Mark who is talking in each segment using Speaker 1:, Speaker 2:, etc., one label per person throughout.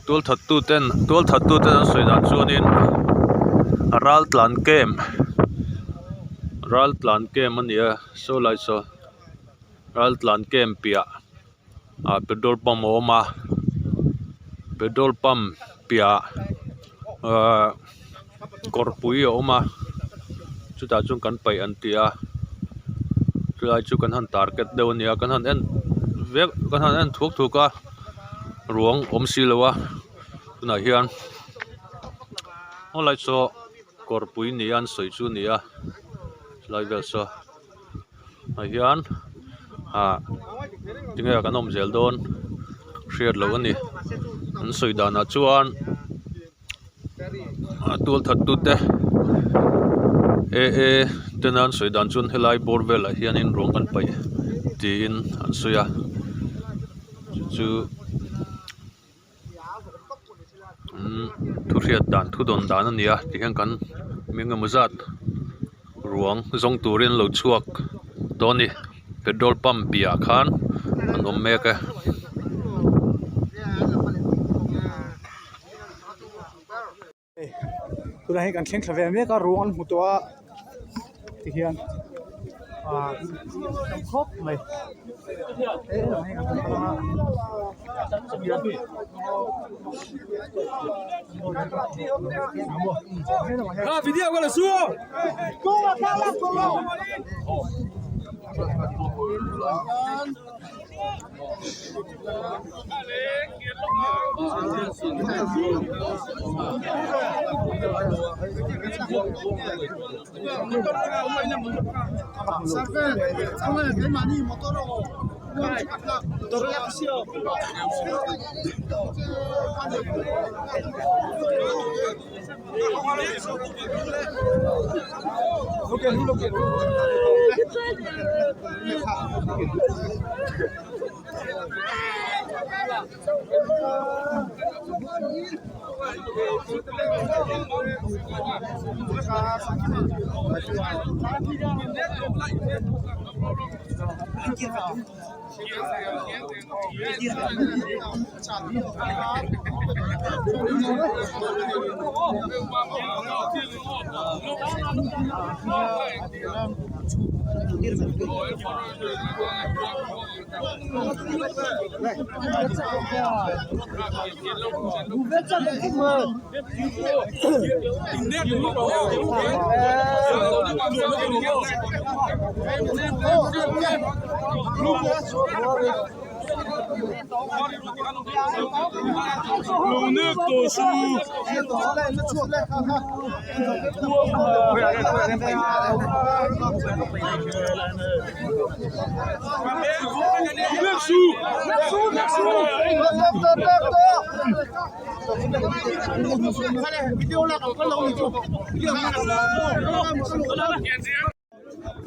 Speaker 1: Tualthattu ten tualthattu ten an sawi dan chuanin raltlan camp raltlan camp a ni a saw lai saw raltlan camp piah ah petrol pump a awm a petrol pump piah ahh kawrpui a awm a chutah chuan kan paih an ti a chulai chu kan han target deuh a nia kan han en vek kan han en thuak thuak a ruang awm si lo a tunah hian helai saw kawrpui nia an sawi chu a ni a chulai vel saw ah hian ah tinge kan awm zel dawn hriat loh a ni an sawi danah chuan a tual that tute e e tena an sawi dan chuan helai bawr velah hianin ruang kan paih tiin an sawi a chu chu umm thu hriat dan thu dawn dan a ni a tihian kan mi engemaw zat ruang zawng turin an lo chhuak dawn a ni petrol pump piahah khan an awm mek e.
Speaker 2: Tunah hian kan thleng thla ve mek a ruang an hmu tawh a tihian ah tam khawp mai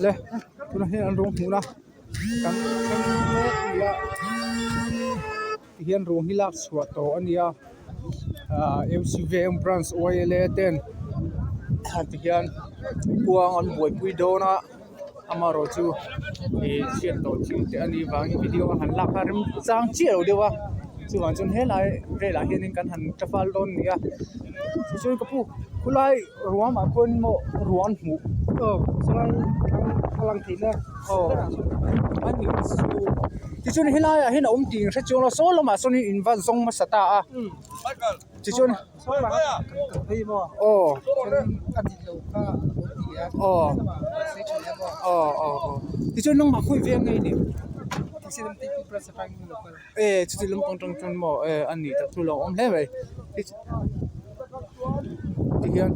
Speaker 2: Le tunah hian an ruang hmuhna kan thleng mek a ni a tihian ruang hi lak chhuah tawh a ni a ahh M C V M branch y l a ten tihian kuang an buaipui dawn a amaherawh chu ih chhiat tawh thil te a nih vangin video a han lak a rem chang chiah lo deuh a chuvang chuan helai velah hianin kan han ta fal dawn a ni a tichuan ka pu khulai ruamah khuan maw ruang an hmuh aw chuan a lang theihna aw a nih chu tichuan helaiah hian a awm tih hre chuang lo saw lamah sawn in va zawng hmasa ta a tichuan aw aw aw aw tichuan nangmah khawi veng nge i nih e chuti lam pang tang chuan maw e a nih tak chu lo awm hle mai tihian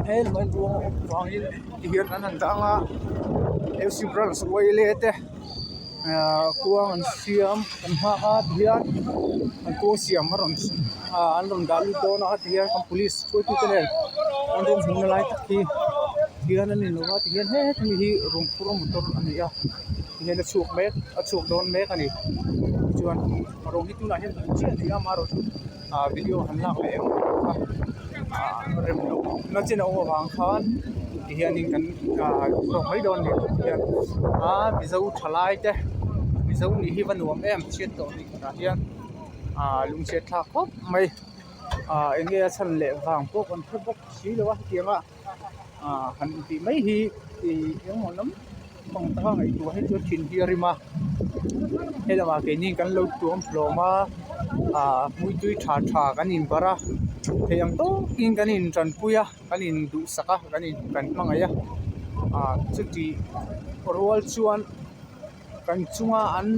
Speaker 2: he lamah hian ruang a awm vangin tihian an han dah ang a F C branch y l a te ahh kuang an siam an nghak a tihian an kuang siam a rawn ah an rawn dah lut dawn a tihian kan police hruaitu te nen an rawn hmuhna lai tak hi tihian an inlo a tihian hetami hi rawn phur a motor a ni a tihian a chhuak mek a chhuak dawn mek a ni tichuan rawng hi tunah hian hmuh chiah a ni a amaherawhchu ah video han lak leh eng emaw kha ah rem loh na chin a awm avang khan tihianin kan ah zawk mai dawn a ni tihian ah mizo thalai te mizo nih hi va nuam em chhiat tawh ni khatah hian. Aaa lungchhiat thlak khawp mai aaa eng nge a chhan leh vang pawh kan hre bawk si lo a hetiang a aaa han intih mai hi ih engemaw lam pang taka ngaihtuah hi chuan thin hi a rim a he lamah keini kan lo tuam hlawm a aaa hmuitui tha tha kan inbarh a theih ang tawkin kan intanpui a kan induhsak a kan in kan hmangaih a aaa chuti rual chuan. Kan chunga an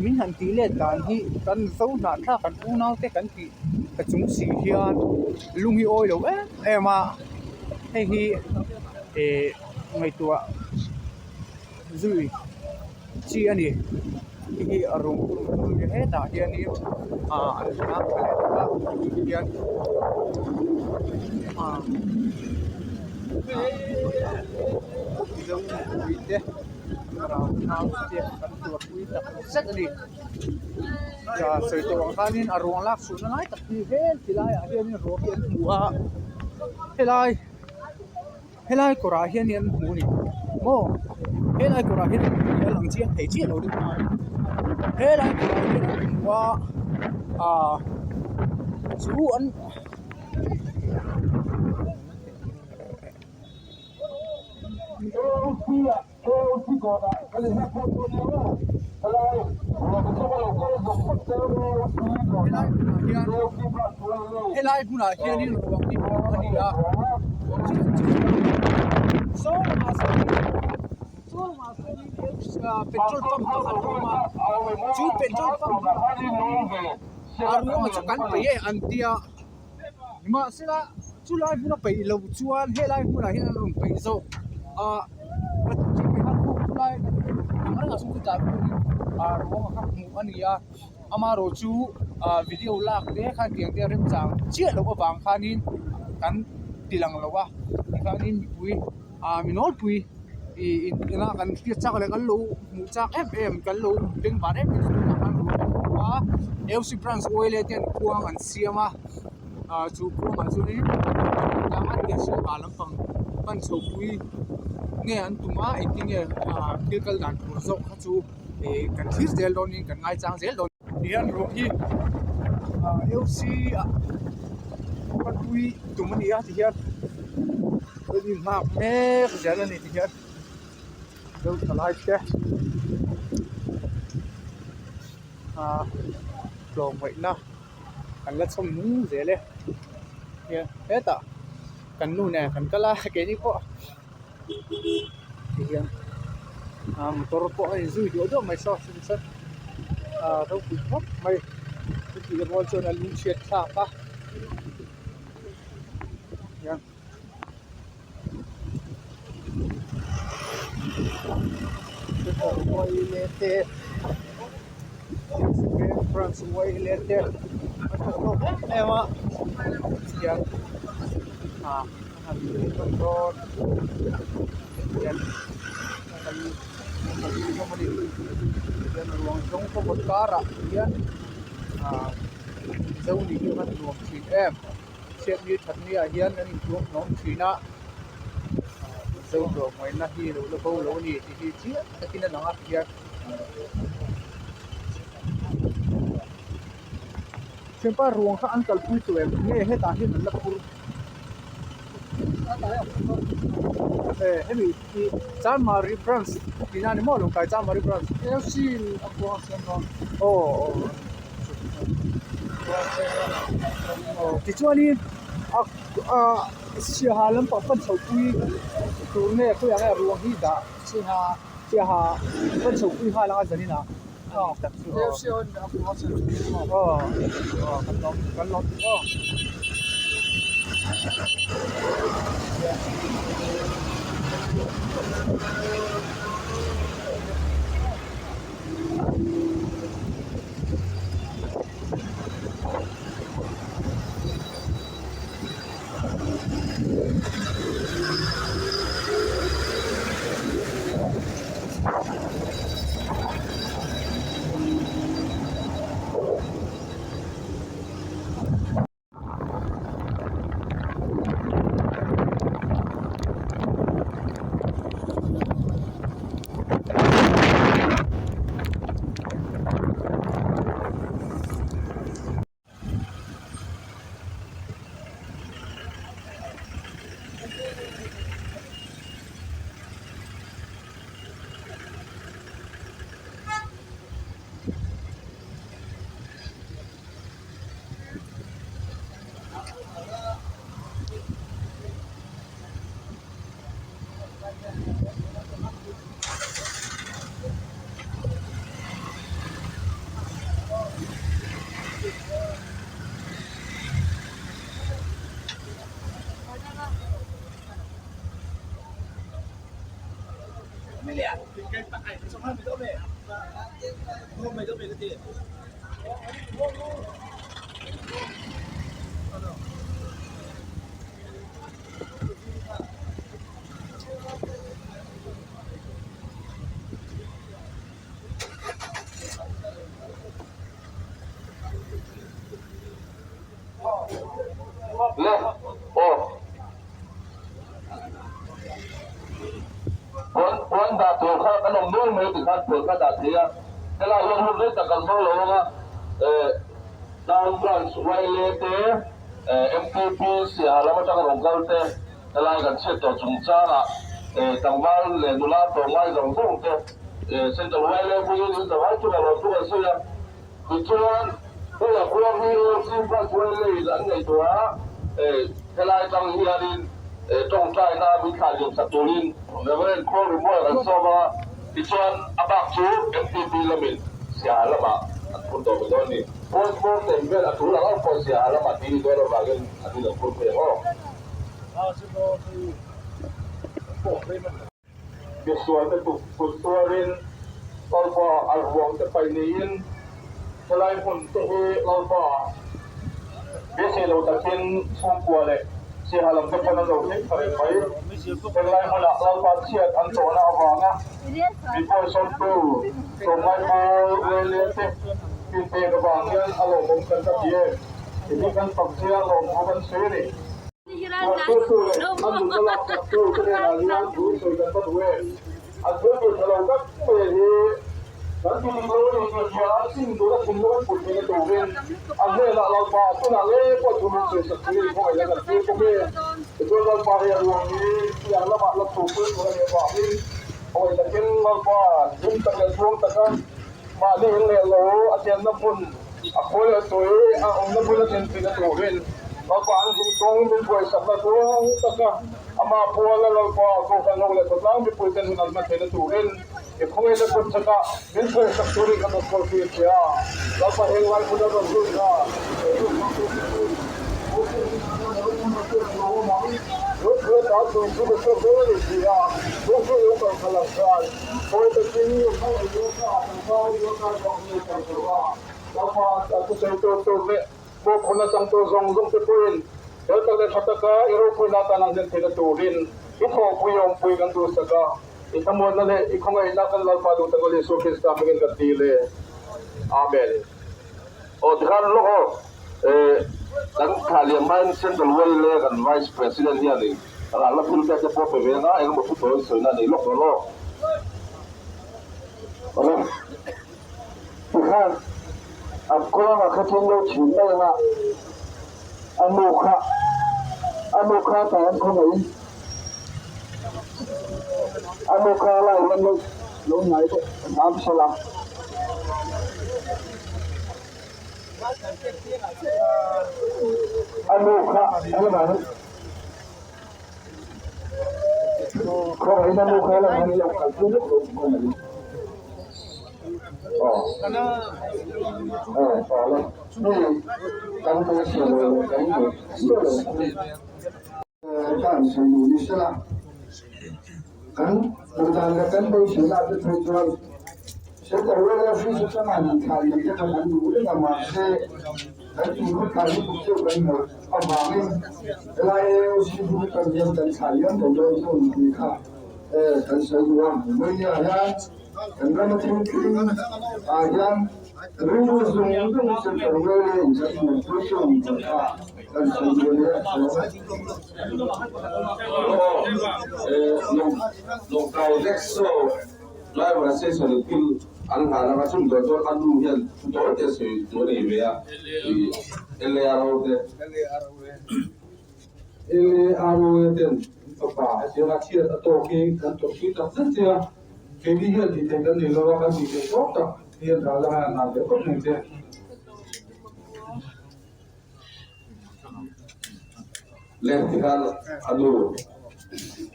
Speaker 2: min han tih let dan hi kan zo hnahthlak kan unau te kan tih ka chung si hian lung hi awi lo em em a hei hi eh ngaihtuah zui chi a ni hei hi a rawng hetah hianin ah an tlang thla leh tawh a tihian ah. Mizo mipui te rau nau te kan tuarpui tak zet a ni sawi tawh ang khanin a ruang lak chhuahna lai tak hi hel ti laiah hianin ruang hi an hmu a helai helai kawrah hianin an hmu a ni maw helai kawrah hian an hmu a lang chiang thei chiah lo deuh a helai kawrah hian an hmu a ah chu an. Helai hmunah hianin ruang hi hmuh a ni a saw lamah sawnin saw lamah sawnin petrol pump pakhat a awm a chu petrol pump a ruang chu kan peih e an tia. Nimahsela chulai hmuna peih loh chuan helai hmunah hian an rawn peih zawk a chulai ang rengah sawn chutah chuanin ah ruang kha hmuh a ni a amaherawh chu ah video lak te khan tiang te remchang chiah loh avang khanin kan ti lang lo a tikhanin mipui ah mi nawlpui ih ina kan hriat chak leh kan lo hmuh chak em em kan lo bengvar em em tunah khan ruang kan hmu a L C branch oil te an khuang an siam a ah chu khuangah chuanin tlanga lampang pan chho pui nge an tum a engtin nge ah thil kal dan tur zawk kha chu ih kan thlir zel dawnin kan ngaichang zel dawn. Tihian ruang hi ah L C ah panpui tum a ni a tihian. An inhak mek zel a ni ti hian zo thalai te ah tlawmngaihna an la chhawm nung zel e hian hetah kan nu nen kan kal a keini pawh ti hian ah motor pawh a inzui duah duah mai saw ah ropui khawp mai chutih rual chuan a lungchhiat thlak a hian. Te a tha tawk em em a hian ah a han hawn dawn hian a hlawm a ni hian ruang zawng pawh kawt karah hian ah mizo nih hi a va nuam thin em. Chhiatni thatni ah hian an intuam hlawm thin a zo tlawmngaihna hi lo la bo lo a ni tih hi chiang takin a lang a tihian thianpa ruang kha an kalpui tawh em nge hetah hian an la phur hemi hi Chanmari branch tihna a ni maw Lawngtlai Chanmari branch aw aw. Tichuanin ah siaha lampang pan chho pui tur nge khawiah nge ruang hi dah siaha siaha pan chho pui nghal anga zanin ah tak chu aw aw kan lawm kan lawm aw.
Speaker 3: Le aw puan puan dah tur kha kan awm nual mai tikhan puan kha dah thei a helai hian hun rei tak kan hmang lo ang a eh town branch yla te eh mtp siaha lam atanga rawn kal te helai kan chhiat tawh chungchangah eh tlangval leh nula tawh ngai zawng zawng te eh central yla pawhin in zavai chungah lawm chu kan sawi a. Tichuan, hei a khua hi Chief Branch Railway in an ngaihtuah a, helai atang hianin tawngtaina min thlah liam sak turin Reverend Khawl Rimuai kan sawm a, tichuan a bak chu MTP lamin Siaha lamah an phur tawh mai dawn a ni. Postmortem vel a tul ang ang pawh Siaha lamah tih ni dawn avangin an in lo phur phei ang aw. Misualte kut tuarin Lalpa a ruang te paih niin helai hmun te hi Lalpa beisei lo takin chhungkua leh Siaha lam te pawn an lo thleng thla reng mai. Helai hmunah Lalpa chhiat an tawhna avanga mi pawisawmtu tlawmngai pawl Railway te inpek avang hian a lawmawm kan ka ti em? Ti hi kan fak che a lawmthu kan sawi a ni. Tuartu leh an nunna lak saktu te hnenah hian thu sawi kan va duh em? An thil tih tha lo tak mai hi kan ti dik lo a ni tih hria a sim tura thinlung an put theihna turin an hnenah Lalpa tunah ngei pawh thu min sawi sak turin khawngaihna kan tir bawk e. Tichuan Lalpa hi a ruang hi tiang lamah la chhupui tur a nih avangin khawngaih takin Lalpa hlim tak leh tluang taka mahni in leh lo a chenna hmun A khawi leh tui a awmna bula thlenpina turin Lalpa an zing chawng min buaisakna chuang taka amah puala Lalpa Kohhran ho leh khawtlang mipuiten hun an hman theihna turin i khawngaihna kut chaka min buaisak turin ka rawn call tir che a. Lalpa heng lai hmun a rawn lut kha Bawkhawn atang tur zawng zawng te pawhin fel tak leh tha taka i ropuina atan an hlen theihna turin i thawhpui awmpui kan duhsak a, i thlamuanna leh i khawngaihna kan Lalpa duh tak Lal Isua Krista hmingin kan ti le. Amen. Aw tikhan lawk aw, kan thlah liam hmain Central Wale kan Vice President hianin ralna thil pek te pawh pe ve anga engemaw thu tawi sawina a nei lawk dawn aw.
Speaker 4: Tikhan a kawngah kha chuan lo chhim mai ang a, a nu kha a nu kha tah an khawngaihin a nu kha a lai hian lo lo hnai deuh hram sela. A nu kha helamah hian khawngaihin a nu kha helamah hian lo kalpui lawk lo khawngaihin. Kan rama thil thleng ah hian rilru zawng zawng chu kan rel in kan hmuhpui chu ang tih kha kan sawi duh hle a
Speaker 3: Lawngtlai Rickshaw driver association in thil an nghah laka chung tur chuan a nu hian thu tawi te sawi tur a nei ve a, LARO te.
Speaker 5: LAROA ten an fapa hetianga chhiat a tawk hi kan tawrhpui tak zet che a, keini hian tih theih kan nei lo a, kan tih theih tawk tak hi an ral langa an hlan leh khawp mai che.
Speaker 3: Leh tikhan a nu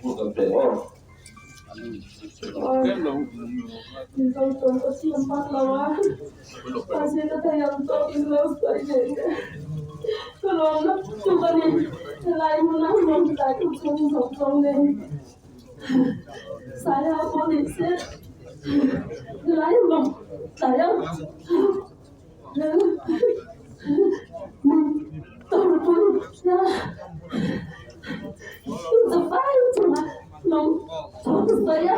Speaker 3: hmuh kan pe aw.
Speaker 6: Saia pawh ni se helai lawng tlai a min tawrhpui na inzafai chunga lawng thawk sawi a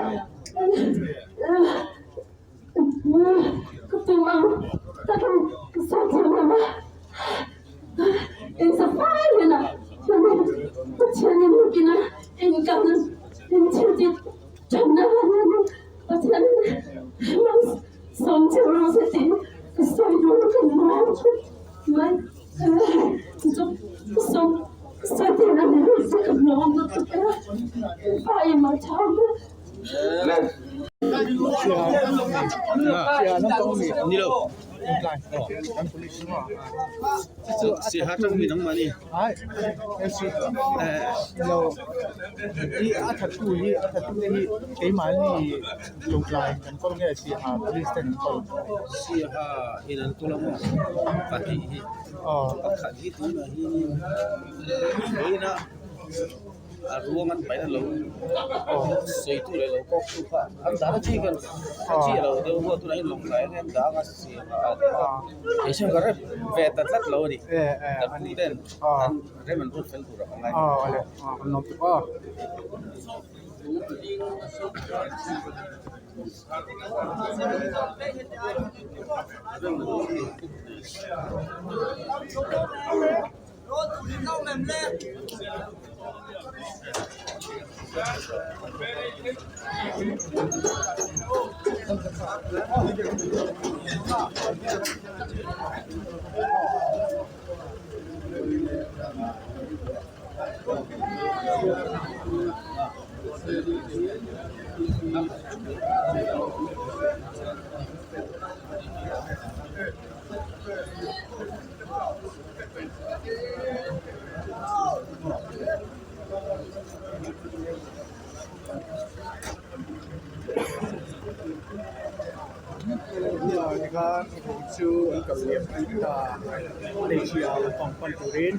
Speaker 6: ka tum ang takin ka sawi thiam lo va inzafai hnenah chuanin Pathianin kina engkang inthiltih Thamna hian Pathianin malsawm che rawh se tih ka sawi duh ka nuam khawp mai. Chu chu ka sawi ka sawi theih a ni lo che ka nuam lutuk e, pa i mah chau ber.
Speaker 2: Ai lo hi a thattu hi a thattu te hi keimahni lawngtlai an kawl nge siaha police ten an kawl
Speaker 7: siaha in an kawl a maw pahnih hi pakhat hi tunah hianin vawiina a ruang an paih a lo sawi tu leh lo kawk tu kha an dan a chi kan a chi a lo deuh ruat tunah hian lawngtlai an en dang a siaha a tih kha kei chuan ka rep ve ta tlat lo a ni kan pu ten an rem an rut fel tur a ka ngai.
Speaker 2: Tikhan chu an kal liam ta hmeichhia lampang pan turin.